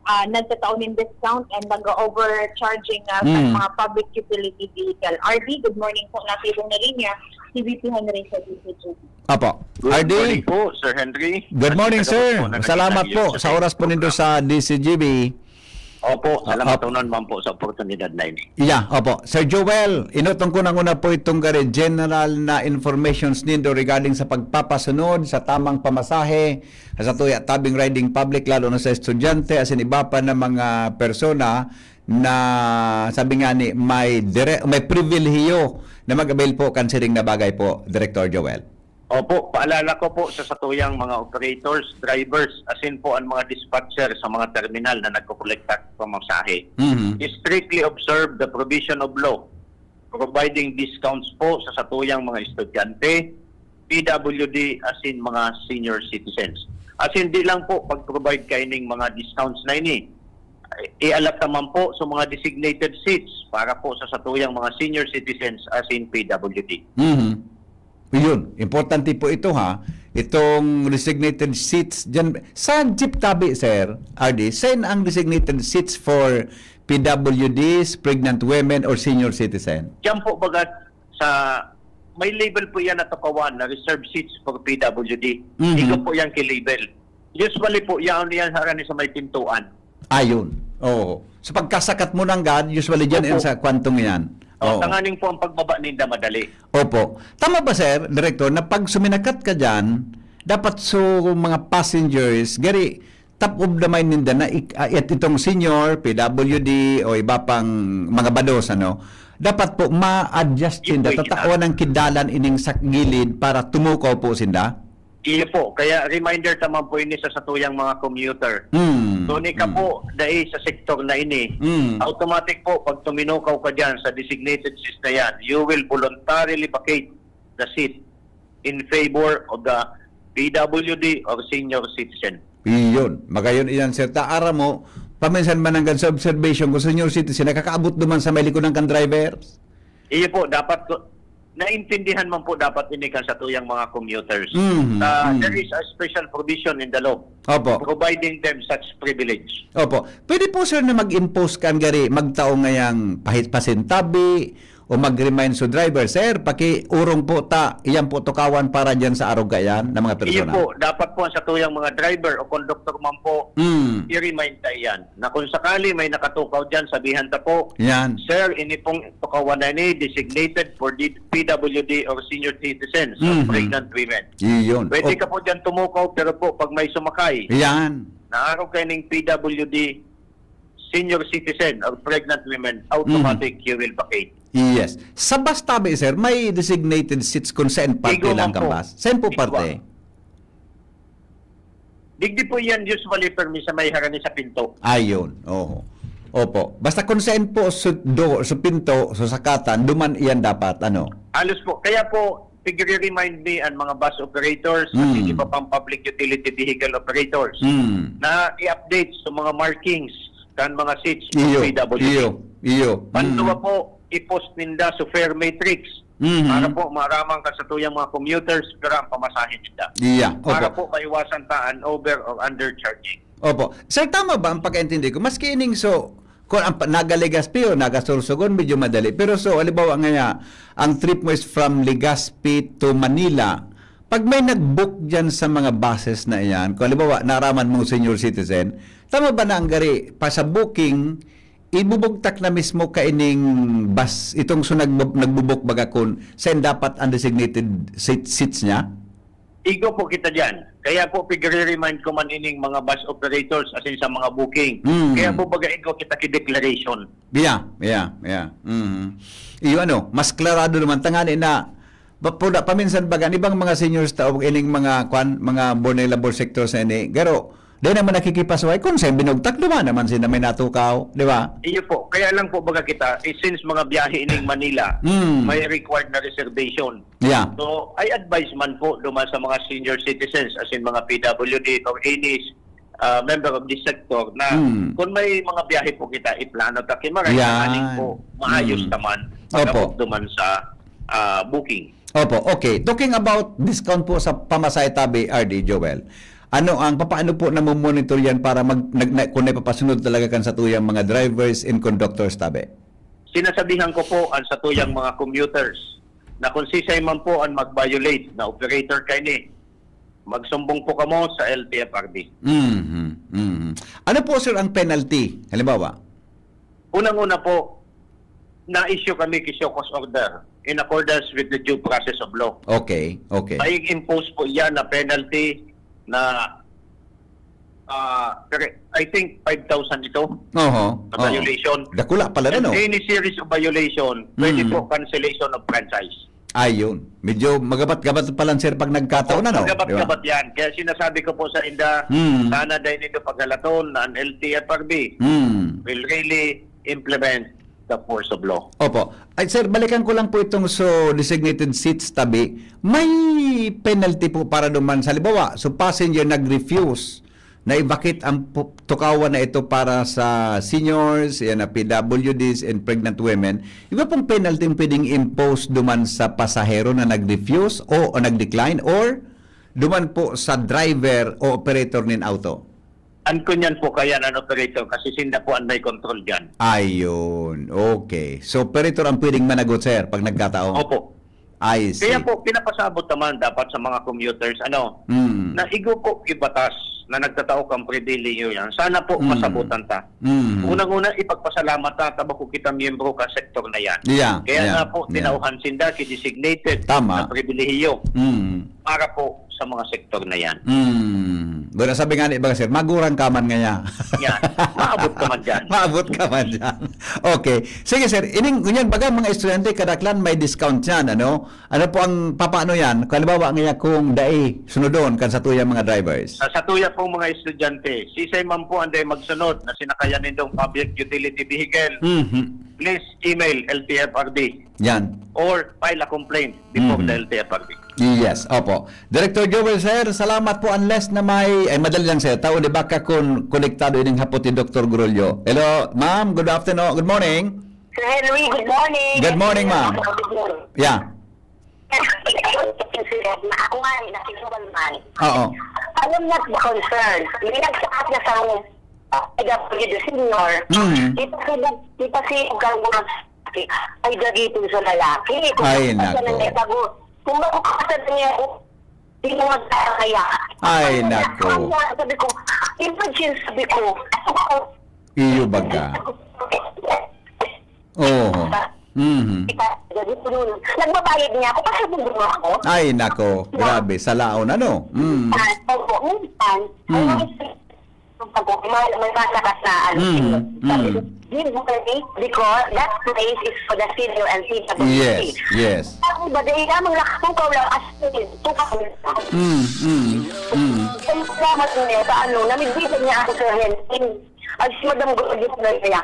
ah, nagtatao nin discount and nag-overcharging, ah, sa Mm. mga public utility vehicle. R D, good morning po. Natibong na linya, si V P Henry sa D C G. Apo. Good R D. morning po, Sir Henry. Good At morning, sa gabos sir. po na Salamat nakikinig po sa sa ating oras po nindo program. sa D C G B. Opo, Ah, salamat op- naman po sa oportunidad na ini. Yeah, opo. Sir Joel, inutong ko na nguna po itong gari general na informations nindo regarding sa pagpapasunod sa tamang pamasahe sa tuya tabing riding public, lalo na sa estudyante, asin iba pa na mga persona na sabi nga ni may dire-, may pribilehiyo na mag-avail po kan siring na bagay po, Director Joel. Opo, paalala ko po sa satuyang mga operators, drivers, asin po ang mga dispatcher sa mga terminal na nagkokolekta ng pamasahe. Mhm. Strictly observe the provision of law providing discounts po sa satuyang mga estudyante, P W D, asin mga senior citizens. Asin di lang po pag-provide kaining mga discounts na ini, i-allot naman po sa mga designated seats para po sa satuyang mga senior citizens asin P W D. Mhm. Yun, importante po ito ha. Itong designated seats dyan. Sa jeep tabi, Sir R D, saan ang designated seats for P W Ds, pregnant women, or senior citizen? Diyan po baga sa may label po yan na tukawan na reserved seats for P W D. Mhm. Igo po yan ki-label. Usually po, yan, yan harani sa may pintuan. Ayun. Oo. So pagkasakat mo nanggad, usually dyan Opo. yan sa kwantong yan. Oh, Oo. tanganing po ang pagbaba ninda madali. Opo. Tama ba, sir, Director, na pag suminakat ka dyan, dapat so mga passengers, gari, top of the mind ninda na ik- ah, it- itong senior, P W D, o iba pang mga bados, ano, dapat po ma-adjust Yun sinda. po yung Tatawan ang kidalan ining sa gilid para tumukaw po sinda. Iyo po. Kaya reminder taman po ini sa satuyang mga commuter. Mm, So, ni ka mm. po, dai sa sektor na ini, Mm. automatic po, pag tuminukaw ka dyan sa designated seats na yan, you will voluntarily vacate the seat in favor of the P W D or senior citizen. Iyon. Magayon iyan, sir. Ta, aram mo, paminsan man nanggad sa observation ko, senior citizen, nakakaabot duman sa may likodan kan drivers. Iyo po, dapat ko, naintindihan man po dapat ini kan satuyang mga commuters. Mhm, Ah, mhm. there is a special provision in the law Opo. providing them such privilege. Opo. Pwede po, sir, na mag-impose kan gari, magtao ngayang pahit pasintabi o mag-remind sa driver, "Sir, pakiurong po ta, iyan po tukawan para dyan sa arog kaiyan na mga Iyo persona." po, dapat po ang satuyang mga driver o conductor man po, Mm. i-remind ta iyan. Na kung sakali may nakatukaw dyan, sabihan ta po, Yan. "Sir, ini pong tukawan na ini, designated for the P W D or senior citizens or Mhm. pregnant women." Iyon. Pwede O- ka po dyan tumukaw, pero po, pag may sumakay, Yan. naarog kayo ning P W D, senior citizen or pregnant women, automatic you will vacate. Yes. Sa bus tabi, sir, may designated seats kung saan parte Igo lang man kan po. bus? Saan po Igwa. parte? Digdi po yan usually permi sa may harani sa pinto. Ayun, oo. Opo. Basta kung saan po sa do-, sa pinto, sa sakatan, duman iyan dapat, ano? Halos po. Kaya po, pigre-remind me ang mga bus operators at Mm. iba pang public utility vehicle operators Mm. na i-update sa mga markings kan mga seats sa Iyo, P W D. iyo, iyo. Panduwa Mm. po, i-post ninda sa fare matrix Mhm. para po maaraman kan satuyang mga commuters pira ang pamasahe ninda. Iya, Para opo. po maiwasan ta an over or undercharging. Opo. Sir, tama ba ang pagkaintindi ko? Maski ining so, kung ang pa-, naga Legazpi o naga Sorsogon, medyo madali. Pero so, halimbawa nga, ang trip mo is from Legazpi to Manila, pag may nag-book dyan sa mga buses na iyan, kung halimbawa, naraman mong senior citizen, tama ba na ang gari, pa sa booking, ibubugtak na mismo kaining bus, itong so nagbu-, nagbu-book baga kun saan dapat ang designated seat, seats niya? Igo po kita dyan. Kaya po, pigre-remind ko man ining mga bus operators asin sa mga booking. Mm. Kaya po, baga igo kita ki declaration. Yeah, yeah, yeah. Mhm. Iyo ano, mas klarado naman tangani na ba-, puda, paminsan baga, an ibang mga seniors ta o ining mga, kwan, mga vulnerable sectors na ini, garo, di naman nakikipasuhay. Kung sa binugtak, duman naman sila may natukaw, di ba? Iyo po. Kaya lang po, baga kita, eh, since mga biyahe ining Manila, Mm. may required na reservation. Yeah. So, I advise man po duman sa mga senior citizens, as in mga P W D or any, ah, member of this sector na Mm. kung may mga biyahe po kita, iplano ta ki maray, Yan. aning po, maayos Mm. naman, Opo. pag-abot duman sa, ah, booking. Opo, okay. Talking about discount po sa pamasahe tabi, R D Joel, ano ang, papaano po namomonitor yan para mag-, nag-, na, kung naipapasunod talaga kan satuyang mga drivers and conductors tabi? Sinasabihan ko po ang satuyang mga commuters na kung sisay man po ang mag-violate na operator kaini, magsumbong po kamo sa L T F R B. Mhm, mhm. Ano po, sir, ang penalty? Halimbawa? Unang-una po, na-issue kami ki show cause order in accordance with the due process of law. Okay, okay. May impose po yan na penalty na, ah, kare-, I think five thousand ito Oho, na oho. violation. Dakula pala na, And no? any series of violation, pwede Mm. po cancellation of franchise. Ayun. Medyo magabat-gabat pa lang, sir, pag nagkataon, Oh, ano? Di ba? magabat-gabat yan. Kaya sinasabi ko po sa inda, Hmm. sana dahil nito paghalaton na ang L T F R B Hmm. will really implement the force of law. Opo. Ay, sir, balikan ko lang po itong so designated seats tabi. May penalty po para duman. Sa halimbawa, so passenger nag-refuse naibakit ang pu-, tukawan na ito para sa seniors, yan na P W Ds and pregnant women, iba pong penalty ang pwedeng impose duman sa pasahero na nag-refuse o, o nag-decline or duman po sa driver o operator nin auto? An kunyan po kaya an operator kasi sinda po an may control diyan. Ayun. Okay. So, operator ang pwedeng managot, sir, pag nagkataon? Opo. I see. Kaya po, pinapasabot naman dapat sa mga commuters, ano, Mm. na igwa po ki batas na nagtatao kan pribilehiyo yan. Sana po Mm. masabotan ta. Mm. Unang-una, ipagpasalamat ta, ta bako kita miyembro kan sektor na yan. Yeah, Kaya yeah, nga po, yeah. tinauhan sinda ki designated Tama. na pribilehiyo Mm. para po sa mga sektor na yan. Mm. Wala, sabi nga ni iba, sir, magurang ka man ngaya. Yan. Maabot ka man dyan. Maabot ka man dyan. Okay. Sige, sir. Ining, ngunyan, baga mga estudyante, kadaklan may discount yan, ano? Ano po ang papaano yan? Kung halimbawa ngaya kung dai, sunodon kan satuyang mga drivers. Sa, sa tuya pong mga estudyante, sisay man po ang dai magsunod na sinakayan nindong public utility vehicle, Mhm. please email L T F R B Yan. or file a complaint before Mhm. the L T F R B. Yes, opo. Director Joel, sir, salamat po. Unless na may, ay, madali lang, sir. Tao, di ba, ka kun konektado ining hapot ni Doktor Grulio? Hello, ma'am. Good afternoon. Good morning. Sir Henry, good morning. Good morning, ma'am. Good morning. Yeah. Ako nga, eh, nasa Global man. Oo. Alam na the concern. May nagsaat na sa, ah, P W D senior. Mm. Ipasibog, ipasibog ang mga lalaki. Ay, gagipin sa lalaki. Kung Ay, saan nako. na may tago. Kung bako ka sa niya, di mo magkakaya. Ay, Sabi niya, nako. "Kaya," sabi ko, "Imagine," sabi ko, "Ako, Iyo baga. Oo. Mhm. Nagbabayad niya ako kasi bumbo ako." Ay, nako. Grabe. Salaon, ano? Mm. Minsan, opo, minsan. Mm. Ay, pag may, may masakat na ano, Mm, sabi ko, mm. "Give way because that place is for the senior and P W D." Yes, yes. Ako ba, dahil lamang nakatukaw lang as in, tukaw lang. Mm, mm, mm. Ay, salamat niya sa ano, namibitin niya ako sa Henry. Ay, si Madam Gloria pala niya.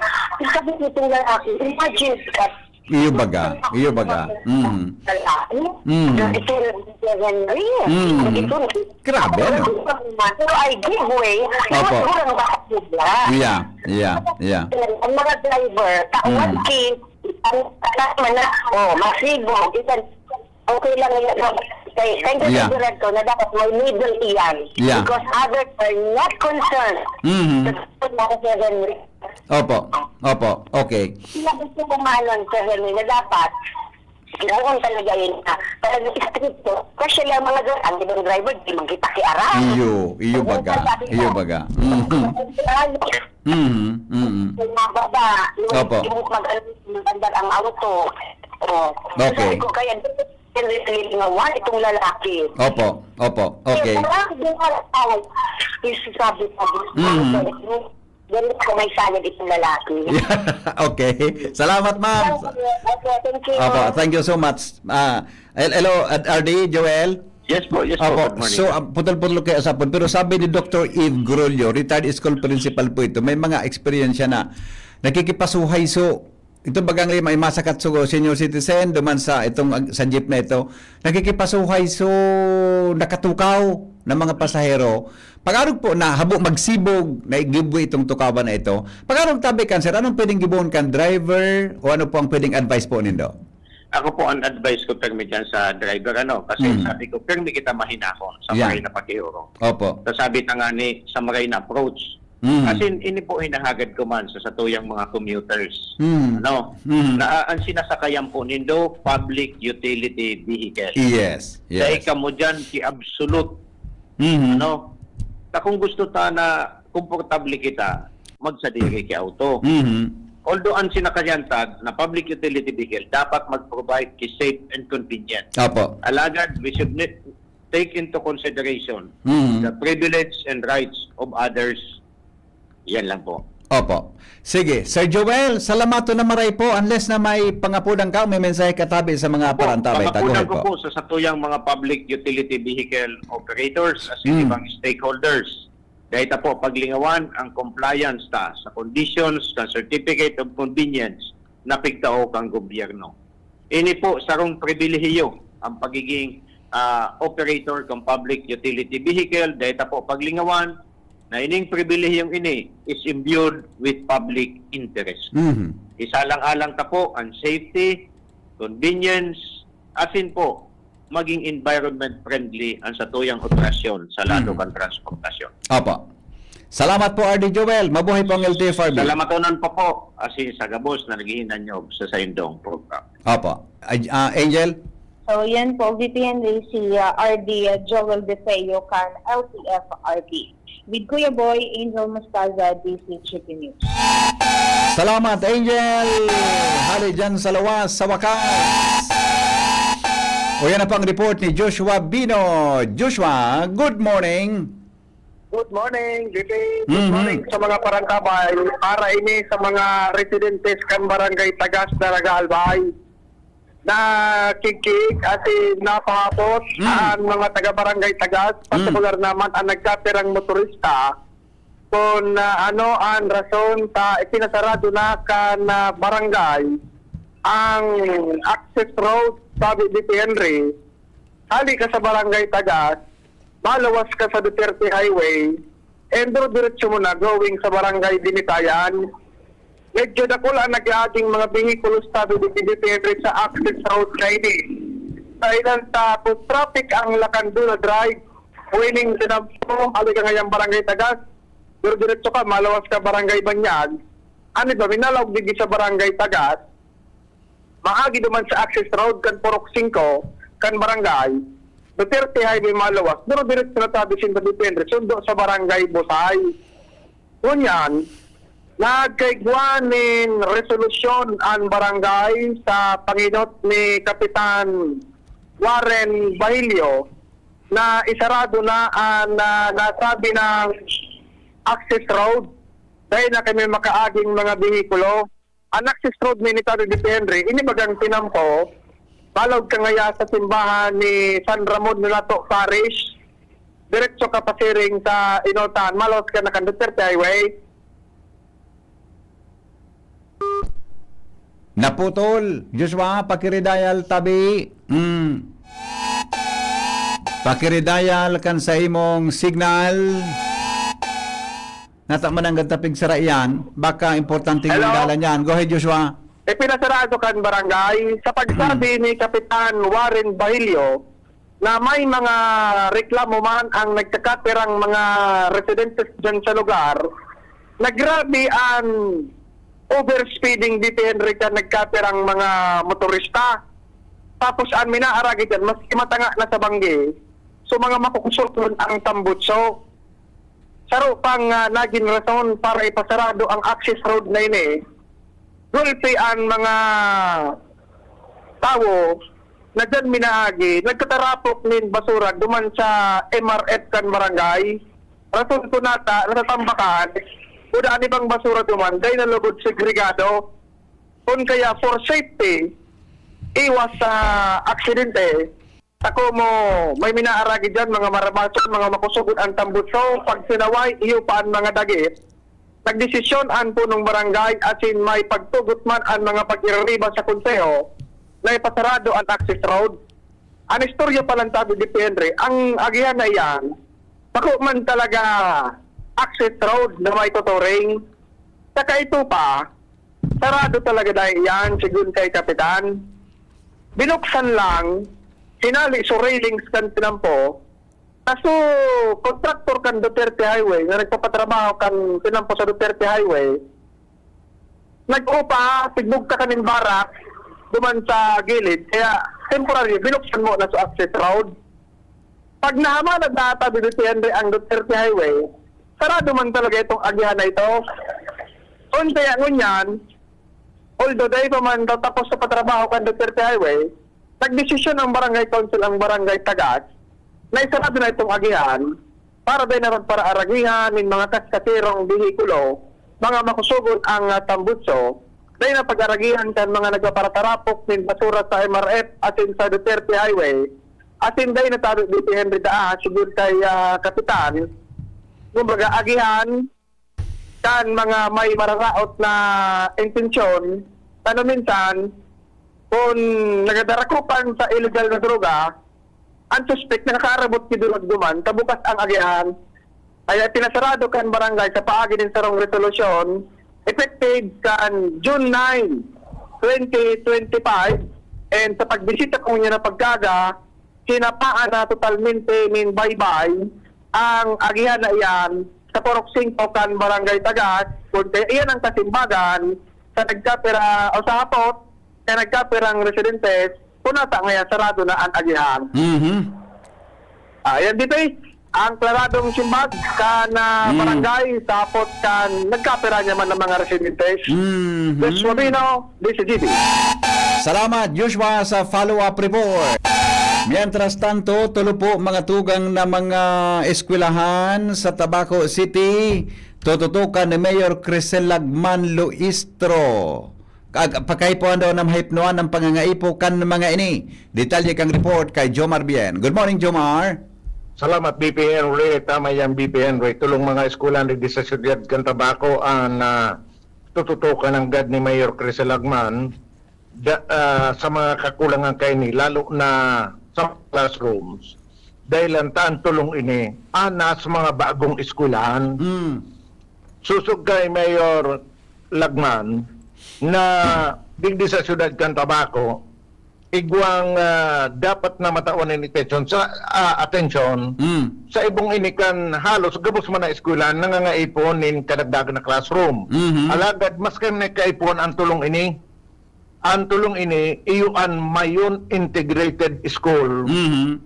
Sabi nitong lalaki, imagine ka. Iyo baga, iyo baga. Mm. Lalaki. Mm. Ito na si Henry. Mm. Ito na. Grabe, ano? Pero I give way. Opo. Siguro ang bakit bigla. Yeah, yeah, yeah. Ang mga driver, tao Mm. one K, ang tama na, oh, masibo, isan, okay lang yun. Thank, thank you, Yeah. Director, na dapat may middle iyan. Yeah. Because others are not concerned. Mhm. Sa mga seven weeks. Opo. Opo. Okay. Sinabi ko kung maanon, Sir Henry, na dapat, ginawan talaga yun na, talagang istrikto. Kasi lang mga dra-, ang ibang driver, di man kita kiaram. Iyo, iyo Ang baga. sabi Iyo ko, baga. Mhm. Mhm, mhm. Yung mababa, yung, Opo. yung mag-, mag-andar ang auto. Oh. Okay. Sabi ko, kaya, nililigawan itong lalaki. Opo, opo. Okay. Yung mga, yung mga tao, yung sabi ko, Mm. ganun ako may sayad itong lalaki. Okay. Salamat, ma'am. Thank you. Okay, thank you. Opo, thank you so much. Ah, hel-, hello, Ad-, R D, Joel? Yes po, yes po. Opo. Good morning. So, ah, putol-putol kayo sa hapon. Pero sabi ni Doktor Eve Grulio, retired school principal po ito, may mga eksperyensya na nakikipasuhay. So, ito bagang lima, may masakat sugo, senior citizen, duman sa itong ag-, sa jeep na ito, nakikipasuhay. So, nakatukaw ng mga pasahero. Pag-arog po na habo magsibog, na i-give way itong tukawan na ito. Pag-arog tabi kan, sir, anong pwedeng gibohon kan driver o ano po ang pwedeng advice po nindo? Ako po, ang advice ko, permi dyan sa driver, ano, kasi Mm. sabi ko, permi kita mahinahon sa Yeah. maray na pag-iorong. Opo. Sa sabi ta nga ni, sa maray na approach. Mm. As in, ini po hinahagad ko man sa satuyang mga commuters. Mm. Ano? Mm. Na, ah, ang sinasakayan po nindo, public utility vehicle. Yes, Dahil yes. kamo dyan, si absolute. Mm. Ano? Ta kung gusto ta na komportable kita, magsadiri ki auto. Mm. Although ang sinakayan ta na public utility vehicle dapat mag-provide ki safe and convenient. Opo. Alagad, we should ne-, take into consideration Mm. the privilege and rights of others. Yan lang po. Opo. Sige, Sir Joel, salamaton na maray po. Unless na may pangapodan ka, may mensahe ka tabi sa mga Opo, parantabay. Go pangapodan ahead ko po. po sa satuyang mga public utility vehicle operators as in Mm. ibang stakeholders. Dahil ta po, paglingawan ang compliance ta sa conditions kan Certificate of Convenience na pigtao kan gobyerno. Ini po sarong pribilehiyo ang pagiging, ah, operator kan public utility vehicle. Dahil ta po, paglingawan na ining pribilehiyong ini is imbued with public interest. Mhm. Isalang-alang ta po ang safety, convenience, asin po maging environment friendly ang satuyang operasyon sa lado Mm. kan transportasyon. Opo. Salamat po, R D Joel. Mabuhay po ang L T F R B. Salamaton po po, asin sa gabos na naghihinanyog sa saindong program. Opo. Ay, ah, Angel? So, yan po, V P N, si, ah, R D Joel De Feo kan L T F R B. With Kuya Boy, Angel Mostaza, D C Chicken News. Salamat, Angel! Hali dyan sa lawas, sa wakas. O, yan na po ang report ni Joshua Bino. Joshua, good morning. Good morning, G P. Good Mhm. morning sa mga parangkabay. Para ini sa mga residentes kan Barangay Tagas na nag-aalbay. Nakikig asin napahapot Mm. ang mga taga-Barangay Tagas, Mm. partikular naman ang nagkapirang motorista, kung, ah, ano ang rason ta ipinasarado na kan, ah, barangay ang access road, sabi ni Henry. Hali ka sa Barangay Tagas, maluwas ka sa Duterte Highway, and diretso mo na going sa Barangay Binitayan. Medyo dakul ang nag-aaging mga behikulo sa Duterte sa access road na ini. Sa ilan sa foot traffic ang Lacandona Drive, winning tinampo, hali ka ngayang Barangay Tagas, diretso ka, maluwas ka Barangay Banyag. Ano ba, minalaog digdi sa Barangay Tagas, maagi duman sa access road kan Purok singko kan barangay, Duterte Highway maluwas, pero diretso na tabi sinda depende, sundo sa barangay Busay. Ngunyan, nagkaigwa nin resolusyon an barangay sa pangenot ni Kapitan Warren Bahilio na isarado na an, ah, nasabi ng access road dahil na kami makaaging mga behikulo. An access road ni Nitado de Henry, ini bagang tinampo, balog ka ngaya sa simbahan ni San Ramon Nonato Parish, diretso ka pasiring sa Inotan, malos ka na kan Duterte Highway. Naputol, Joshua, pakiridayal tabi. Mm. Pakiridayal kan sa imong signal. Nata man ang gantapig sara iyan, baka importante yung Hello? dalan yan. Go ahead, Joshua. Ipinasarado kan barangay sa pagsabi ni Kapitan Warren Bahilio na may mga reklamo man ang nagkakapirang mga residentes dyan sa lugar na grabe ang overspeeding dito, Enrica, nagkapirang mga motorista. Tapos ang minaaragi dyan, mas matanga na sa banggi. So, mga makukusog ang tambutso. Saro pang, ah, nagin rason para ipasarado ang access road na ini. Gulpi an mga tawo na diyan minaagi, nagtatarapok nin basura duman sa M R F kan barangay. Rason ko nata, natatambakan, kuda an ibang basura duman, dai na lugod segregado. Kun kaya, for safety, iwas sa aksidente, Tako mo, may minaaragi diyan, mga marabason, mga makusog an tambutso, pag sinaway, iyo pa an mga dagit. Nagdesisyon an punong barangay asin may pagtugot man an mga pag-iririba sa konseho na ipasarado an access road. An istorya pa lang, sabi ni Henry, ang agihan na iyan, bako man talaga access road na may tuturing. Saka ito pa, sarado talaga dahil iyan, sigun kay Kapitan. Binuksan lang, hinali so railings kan tinampo, kaso kontraktor kan Duterte Highway, na nagpapatrabaho kan tinampo sa Duterte Highway, nag-upa, tigbugta kaning barak, duman sa gilid, kaya temporary, binuksan mo na sa access road. Pag nahamanad na ata, Duterte Henry, ang Duterte Highway, sarado man talaga itong agihan na ito. Kung kaya ngunyan, although dahil pa man tapos sa patrabaho kan Duterte Highway, nagdesisyon ang Barangay Council, ang Barangay Tagas, na isarado na itong agihan para dahil na pagparaaragihan nin mga kaskatirong behikulo, mga makusugon ang, ah, tambutso, dahil na pag-aragihan kan mga nagpaparatarapok nin basura sa M R F asin sa Duterte Highway, asin dai na tabi dito Henry Daa, sigun kay, ah, Kapitan. Kumbaga, agihan kan mga may mararaot na intensyon, ano minsan, kung nagadarakupan sa illegal na droga, ang suspek nakakaarabot ki durog duman, kabukas ang agihan, Kaya pinasarado kan barangay sa paagi nin sarong resolusyon, effective kan June nine, twenty twenty-five, and sa pagbisita ko niya na pagkaga, kinapaan na totalmente nin baybay ang agihan na iyan sa Purok Singko kan Barangay Tagas, kun kaya iyan ang kasimbagan sa nagkapira o sa hapot na nagkapirang residentes, kun nasa ngayon sarado na ang agihan. Mhm. Ah, yan dito eh, ang klaradong simbag kan, ah, Mm. barangay, sa hapot kan nagkapira niya man ng mga residentes. Mhm. Joshua Bino, D C G B. Salamat, Joshua, sa follow-up report. Mientras tanto, tulo po mga tugang na mga eskwelahan sa Tabaco City, tututukan ni Mayor Crisel Lagman Luistro. Kag-, pakaipuhan daw na mahipnuan ang pangangaipo kan mga ini. Detalye kang report kay Jomar Bien. Good morning, Jomar. Salamat, B P Henry. Tama yan, B P Henry. Tulong mga eskwelahan digdi sa siyudad kan Tabaco ang, ah, tututukan nanggad ni Mayor Crisel Lagman da-, ah, sa mga kakulangan kaini, lalo na sa classrooms. Dahil ang taan tulong ini, ana sa mga bagong eskwelahan. Mm. Sosog kay Mayor Lagman na digdi sa siyudad kan Tabaco, igwang, ah, dapat na matawan nin atensyon sa, ah, atensyon Mm. sa ibong ini kan halos gabos man na eskwelahan nangangaipo nin kadagdagan na classroom. Mhm. Alagad maski na kaipuhan ang tulong ini, ang tulong ini iyo an Mayon Integrated School Mhm.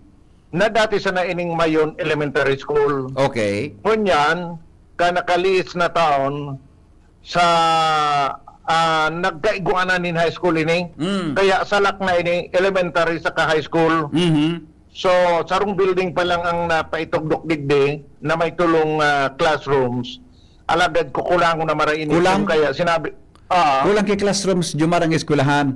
na dati sana ining Mayon Elementary School. Okay. Ngunyan, kan nakalihis na taon, sa, ah, nagkaigwanan nin high school ini. Mm. Kaya salak na ini, elementary saka high school. Mhm. So, sarong building pa lang ang napaitugdok digdi na may tulong, ah, classrooms. Alagad kukulangon na maray ini. Kulang? Kaya sinabi, ah. Kulang ki classrooms, Jomar, ang eskwelahan.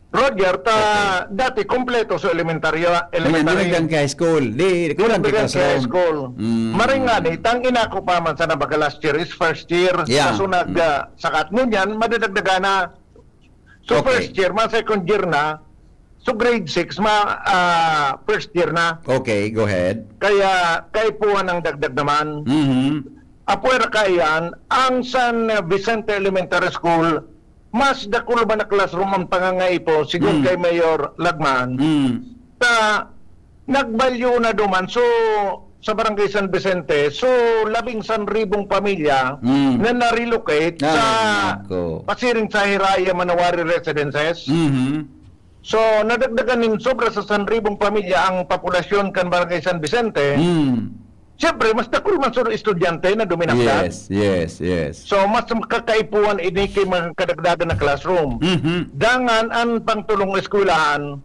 Roger, ta Okay. dati kompleto sa elementarya, Ngayon, elementary. dinagdagan kay high school. Di, kulang Dinagdagan kay kay high classroom. school. Mm. Maring nga ni, tang inako pa man sa nabaga last year is first year. Yeah. Kaso nag, Mm. ah, sakat ngunyan, madadagdagan na. So, Okay. first year, ma second year na. So, grade six, ma, ah, first year na. Okay, go ahead. Kaya, kaipuhan ang dagdag naman. Mhm. Apwera kaiyan, ang San Vicente Elementary School, mas dakul ba na classroom ang pangangaipo, sigon Mm. kay Mayor Lagman, Mm. ta nagbalyo na duman. So, sa Barangay San Vicente, so, labing san ribong pamilya Mm. na na-relocate Ah, sa nako. pasiring sa Hiraya Manawari Residences. Mhm. So, nadagdagan nin sobra sa san ribong pamilya ang populasyon kan Barangay San Vicente. Mm. Siyempre, mas dakul man sa estudyante na duminakdak. Yes, yes, yes. So, mas makakaipuhan ini ki mga kadagdagan na classroom. Mhm. Dangan an pangtulong eskwelahan,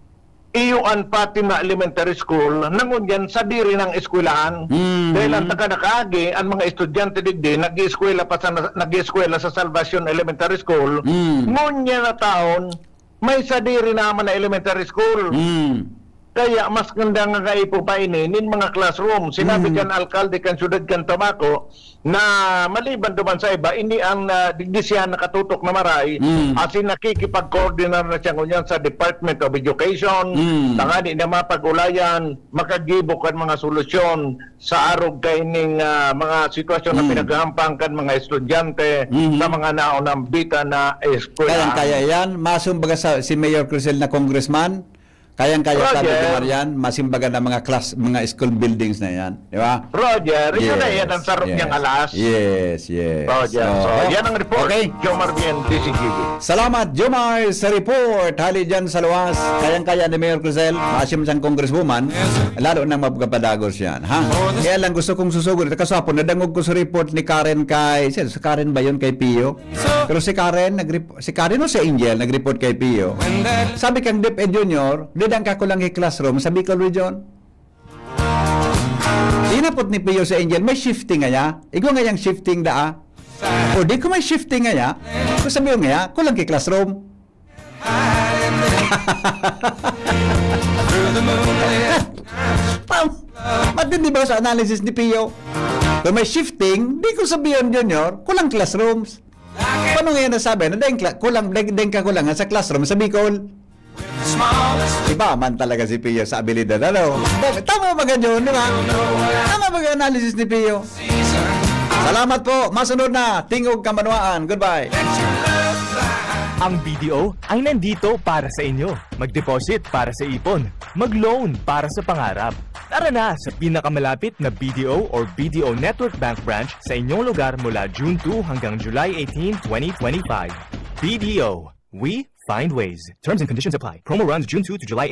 iyo an Fatima Elementary School, na ngunyan sadiri nang eskwelahan. Mhm. Dahil ang taga nakaagi, ang mga estudyante digdi, nag-ieskwela pa sa, nag-ieskwela sa Salvacion Elementary School. Mm. Ngunyan na taon, may sadiri naman na elementary school. Mm. Kaya mas ganda nga kaipo pa ini nin mga classroom. Sinabi Mm. kan alkalde kan siyudad kan Tabaco na maliban duman sa iba, ini ang, ah, digdi siya nakatutok na maray, Mm. asin nakikipag-coordinar na siya ngunyan sa Department of Education, Mm. tangani na mapag-ulayan, makagibo kan mga solusyon sa arog kaining, ah, mga sitwasyon na Mm. pinaghahampang kan mga estudyante Mhm. sa mga naunang bita na eskwela. Kayang-kaya yan. Masimbaga sa, si Mayor Crisel na congressman, kayang-kaya Roger. Padre Marian, masimbaga na mga class, mga school buildings na yan. Di ba? Roger, ito na yan ang Yes, sarap niyang yes. alas. Yes, yes. Roger. So, Oo. yan ang report. Okay. Jomar Bien, D C G B. Salamat, Jomar, sa report. Hali dyan sa luwas. Kayang-kaya ni Mayor Crisel. Masim siyang congresswoman. Lalo nang magpapadagos yan, ha? Kaya lang gusto kong susugod. Kasapon, nadangog ko sa report ni Karen kay, si, si Karen ba yun kay Pio? Pero si Karen, nagrep-, si Karen o si Angel, nagreport kay Pio. Sabi kang DepEd Junior, didang ka kulang ki classroom sa Bicol Region. Inapot ni Pio si Angel, may shifting ngaya. Igwa ngayang shifting daa. O di ko may shifting ngaya, kung sabi ko ngaya, kulang ki classroom. Tam-, matindi ba sa analysis ni Pio? Kung may shifting, di ko sabihan, Junior, kulang classrooms. Paano ngayon nasabi na dahil kla-, kulang, dahil, dahil kakulangan sa classroom sa Bicol? Iba man talaga si Pio sa abilidad, ano? Tama ba ganyan, di ba? Tama ba yung analysis ni Pio? Salamat po. Masunod na Tingog Kabanwaan. Goodbye. Ang B D O ay nandito para sa inyo. Mag-deposit para sa ipon. Mag-loan para sa pangarap. Tara na sa pinakamalapit na B D O or B D O Network Bank branch sa inyong lugar mula June two hanggang July eighteen, twenty twenty-five. B D O, we find ways. Terms and conditions apply. Promo runs June two to July eighteen.